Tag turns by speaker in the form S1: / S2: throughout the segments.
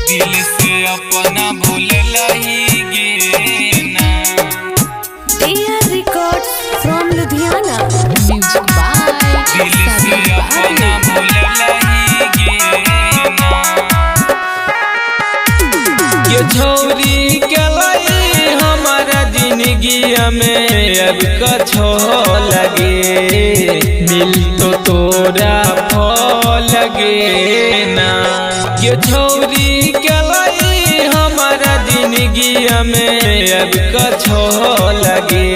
S1: दिल से अपना भूललही गे ना।
S2: DR Records from Ludhiana.
S3: Music by
S1: दिल से
S3: Sabir
S1: अपना
S3: Babu.
S1: भूललही गे ना।
S4: के छौरी के लाई हमारा जिंदगी में अब कछो लगे, मिल तो तोरा फल लगे ना। के छौरी के लाई हमारा जिंदगी में अब कछो लगे,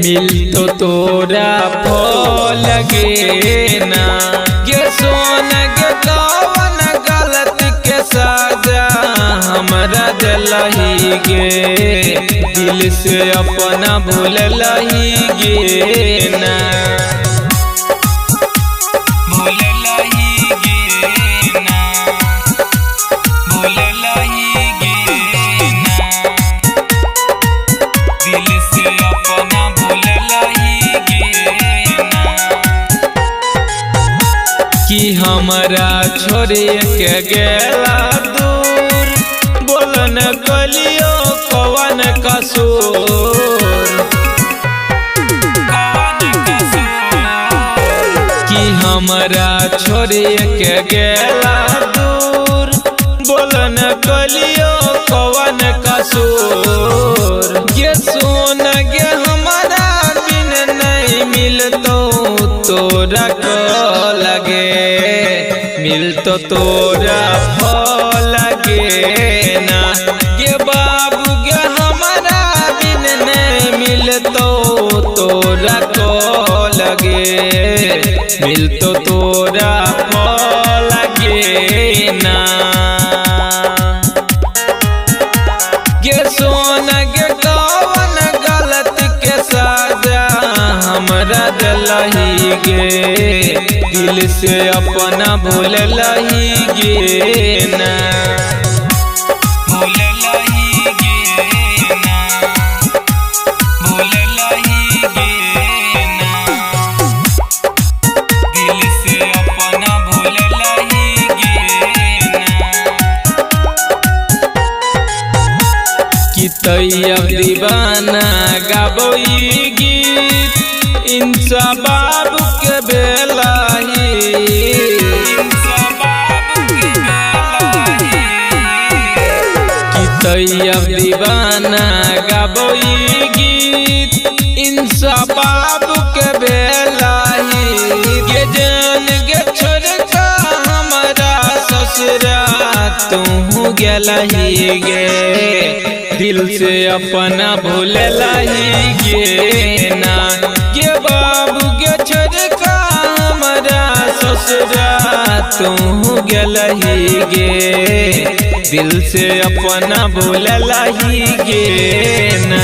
S4: मिल तो तोरा फल लगे ना। के सोना के कवन गलत के साजा हमरा दिलही गे, दिल से अपना भूललही गे ना।
S1: भूललही गे ना, भूललही गे ना। दिल से अपना भूललही गे ना।
S4: कि हमरा छोड़े के गेला दूर, बोलन कलियो कवन कसूर।
S1: कौन कसूर।
S4: कि हमरा छोड़े के गेला दूर, बोलन कलियो कवन कसूर। गे सोन गे हमारा बिन नहीं मिलतो तोरा को लगे, मिलतो तोरा फल लगे ना। गे बाबू गे हमारा बिन नहीं मिलतो तोरा को लगे, मिलतो तोरा फल लगे ना। गे सोना गे कवन गलत के साजा हमरा दिलही गे, दिल से अपना भूललही गे ना।
S1: भूललही गे ना, भूललही गे ना। दिल से अपना भूललही गे ना।
S4: कि तैयब दीवाना गाबोई गीत इंसा बाबू के बेलाही। कि तैयब दीवाना गाबोई गीत इंसा बाबू के बेलाही। गे जान गे छोड़का हमारा ससुरा तू गेलही गे, दिल से अपना भूललही गे ना। गे बाबू गे छोड़का हमारा ससुरा तू गेलही गे, दिल से अपना भूललही गे ना।